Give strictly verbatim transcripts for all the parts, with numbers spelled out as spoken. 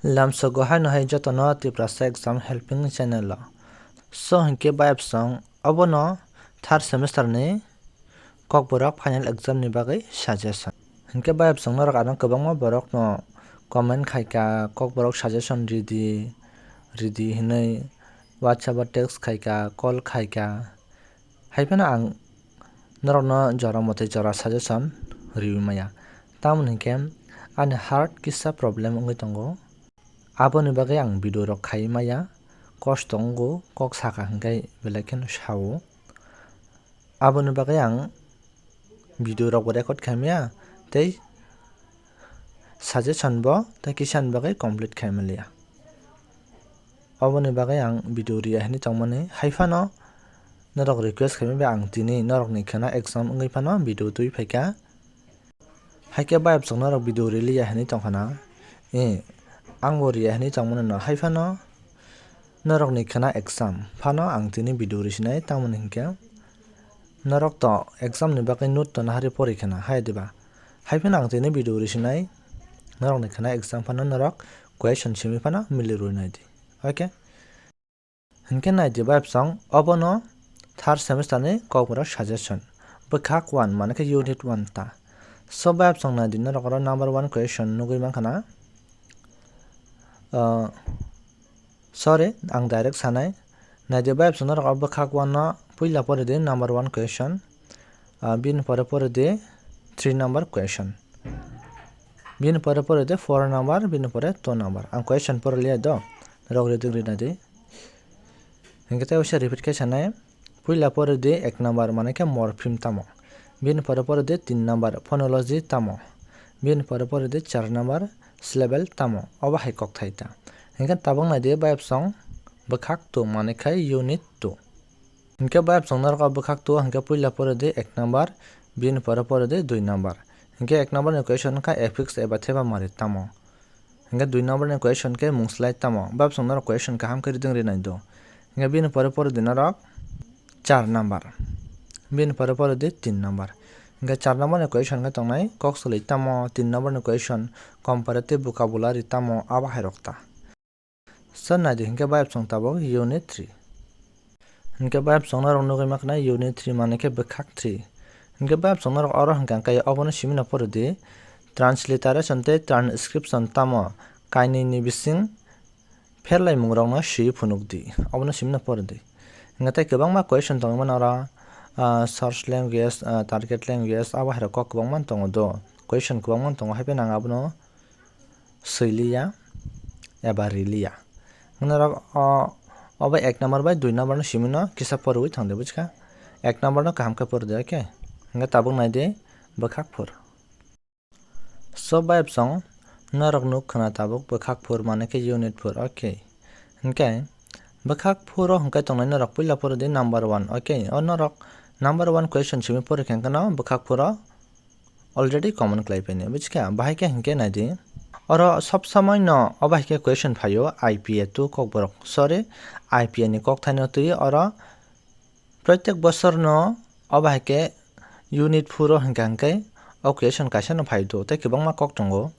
Lamsogo haino hai jotono Tiprasa Exam Helping Channel o. So hinkhe bayapsong obono third semester ni Kokborok final exam ni bagwi suggestion. Hinkhe bayapsong norok ano kwbangma borokno comment khaikha, Kokborok suggestion ridi, ridi hinwi WhatsApp o text khaikha, call khaikha. Hai phano ang norokno jora mote jora suggestion riwi maya. Tamoni hinkhe ani heart kisa problem wngwi tongo. Aboni bagwi ang video rok khai maya, kosto wngo, kok saka hinkhe belai kheno sao. Aboni bagwi ang video rok bo record khai maya tei suggestion bo tei kisa ni bagwi complete khai maliya. Oboni bagwi ang video riya hinwi tongmani, hai phano norok request khai maya ang tini norokni khwna exam wngwi phano video twi phaikha. Haikhe bayapsong norok video riliya hinwi tongkhana? Eh, angbo riya hinwi tongmani no. Hai phano norokni khwna exam phano ang tini video risinai, tamoni hinkhe norok to exam ni bagwi note to nahari pori khana, hai diba? Hai phano ang tini video risinai, norokni khwna exam phano norok question simi phano mili rwinai di. Okay? Hinkhe nai di bayapsong, obono third semester ni Kokborok suggestion. Bwkhak one, mane khe unit one ta. So bayapsong nai di, norok oro number one question nugwi mankha na? Ah, sorry, ang direct sanai. Nai di bayapsong, norok o bwkhak one no puila pori di number one question. Ah, bini pore pori di three number question. Bini pore pore de four number, bini pore two number. Ang question pore liya do. Rok reading rina di. Hinkhe tei waisa repeat khe sanai. Puila pore de ek number, mane khe morpheme tamo. Bini pore pore de tin number, phonology tamo. Bini pore pore de char number, syllable tamo. Obo hai kok thai ta. Hinkhe tabuk nai di bayapsong bwkhak two, mane khe unit two. Hinkhe bayapsong norok o bwkhak two, hinkhe puila pore di ek number, bini pore pore di dui number. Hinkhe ek number ni question wngkha affix eba theba mari tamo. Hinkhe dui number ni question khe mungslai tamo. Bayapsong norok question kaham khe reading rinai do. Hinkhe bini pore pore di norok char number. Bini pore pore di tin number. Hinkhe char number ni question khe tongnai kok swlwi tamo, tin number ni question comparative vocabulary tamo, abo hai rok ta. So nai di hinkhe bayapsong tabuk unit three. Hinkhe bayapsong norok nugwi mankha na unit three mane khe bwkhak three. Hinkhe bayapsong norok oro hinkha khe obono simi no pore di. Transliteration tei transcription tamo kainwi ni bising pherlaimung rokno swi phunuk di. Obono simi no pore di. Hinkhe tei kwbangma question tongwi mano oro, ah, source language, ah, target language, abo hai rok kok kwbangma tongo do. Question kwbangma tongo, hai phano ang abono swiliya eba riliya. Norok o, obo ek number bai dui number no simi no kisa porwi thang di, buchkha? Ek number no kaham khe pori di, okay? Hinkhe tabuk nai di bwkhak four. So bayapsong norok nuk khna tabuk bwkhak four mane khe unit four, okay? Hinkhe bwkhak four o hinkhe tongnai norok puila pori di number one, okay? O norok number one question simi pori khe hinkhe no bwkhak four o already common khlai painai, buchkha? Bahai khe hinkhe nai di. Oro sob somoi no obo hai khe question phaio I P A two Kokborok, sorry, I P A ni kokthaino twi oro protek bosor no obo hai khe unit four o hinkha hinkhe o question kaisa no phai do tei kwbangma kok tongo,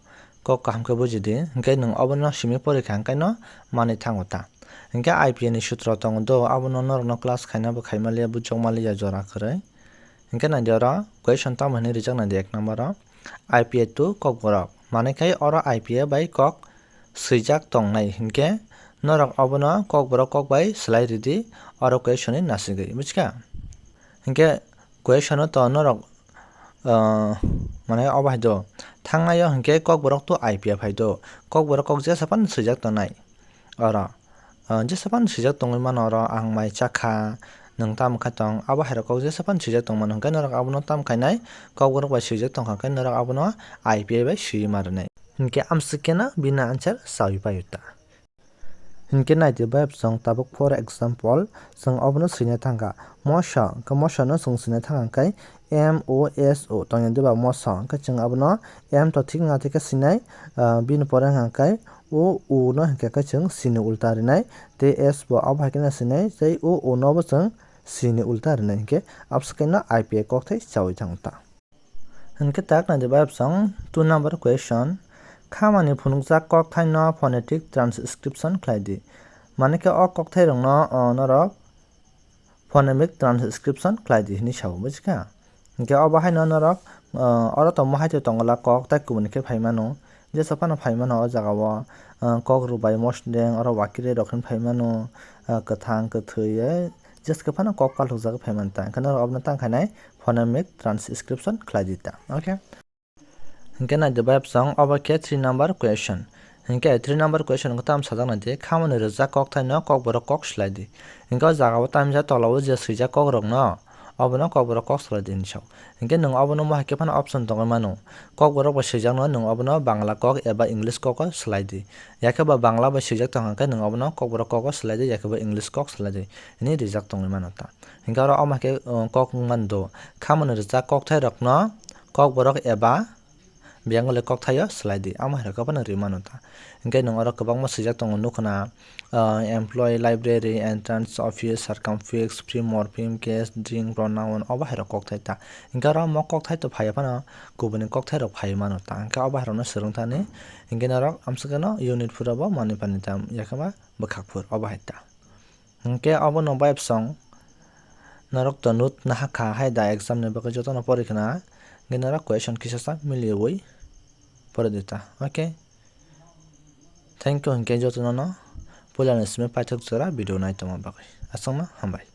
kok kaham khe buji di, hinkhe nwng obono simi pori kha hinkhe no manwi thango ta. Hinkhe I P A ni sutro tongo do, abono norokno class khaina bo khai maliya, bujok maliya jora kwrwi. Hinkhe nai di oro question tamo hinwi rijak nai di ek number o, I P A two Kokborok. Mane khai oro I P A bai kok swijak tongnai hinkhe norok obono Kokborok kok bai swlai ridi, oro question ni nasigwi, buchkha? Hinkhe question o to norok, ah, mane obo hai do, thangnai o hinkhe Kokborok to I P A phai do, Kokborok kok jesa phano swijak tongnai. Oro, ah, jesa phano swijak tongwi mano oro, ang mai chakha, nwng tamo khe tong, abo hai rok kok jesa phano swijak tong mano, hinkhe norok abono tamo khainai, Kokborok bai swijak tongkha khe norok abono I P A bai swiwi ma rwnai. Hinkhe amswk kheno bini answer sawi paio ta. Hinkhe nai di bayapsong tabuk for example, chwng obono swina thangkha. Moso, hinkhe moso no chwng swina thangkha khe M O S O tongya diba moso, hinkhe chwng abono M to thik wngya thik khe swinai, ah, bini pore hwnkha khe O, U no hinkhe khe chwng C ni ulta rinai, tei S bo abo hai kheno swinai, tei O, U no bo chwng C ni ulta rinai, hinkhe abswk khe no I P A kokthai chawi thang ta. Hinkhe tak nai di bayapsong two number question, Khamani phunukjak kokthai no phonetic transcription khlai di. Mane khe o kokthai rok no, o, norok phonemic transcription khlai di hinwi sao, buji kha? Hinkhe obo haino norok, o, oro tongma hai to tongola kok tai kubuni khe phai mano. Jesa phano phai mano o jaga o, o, kok rwbai mosdeng oro wakirwi rok hinwi phai mano, o, kwthang kwthwi, e, jeske phano kok palthokjagwi phai manta. Hinkhe norok obono tang khainai phonemic transcription khlai di ta. Okay. Hinkhe nai di bayapsong, obo khe three number question. Hinkhe three number question khe tamo sajak nai di, khamani rwjak kokthai no kokborok kok slai di. Hinkhe o jaga o tamjak tola o je swijak kok rok no, obono kokborok kok slai di hinwi sao. Hinkhe nwng obono mo hai khe phano option tongwi mano. Kokborok bai swijak no nwng obono Bangla kok eba English kok o slai di. Yakhe ba Bangla bai swijak tong kha khe nwng obono kokborok kok o slai di, yakhe ba English kok slai di hinwi rijak tongwi mano ta. Hinkhe oro omo hai khe, uh, kok wngmani do. Khamani rwjak kokthai rok no kokborok eba Bengali kokthaio slai di, amo hai rok phano rimano ta. Hinkhe nwng oro kwbangma swijak tongo, nukho na, ah, employee, library, entrance, office, circumfix, free morpheme, case, drink, pronoun, obo hai rok kokthai ta. Hinkhe oro omo kokthai to phaiya phano kubuni kokthai rok phaiwi mano ta. Hinkhe obo hai rokno swrwng thani, hinkhe norok amswkeno unit phuru bo manwi pani ta, yakhe ba bwkhak phuru obo hai ta. Hinkhe obono bayapsong norok to nut nahakha hai da exam ni bagwi jotono porikhna, hinkhe norok question kisa sa miliwi pori di ta. Okay. Thank you hinkhe jotono no puilani simi paithak jora video nai tongma bagwi. Aswkno hambai.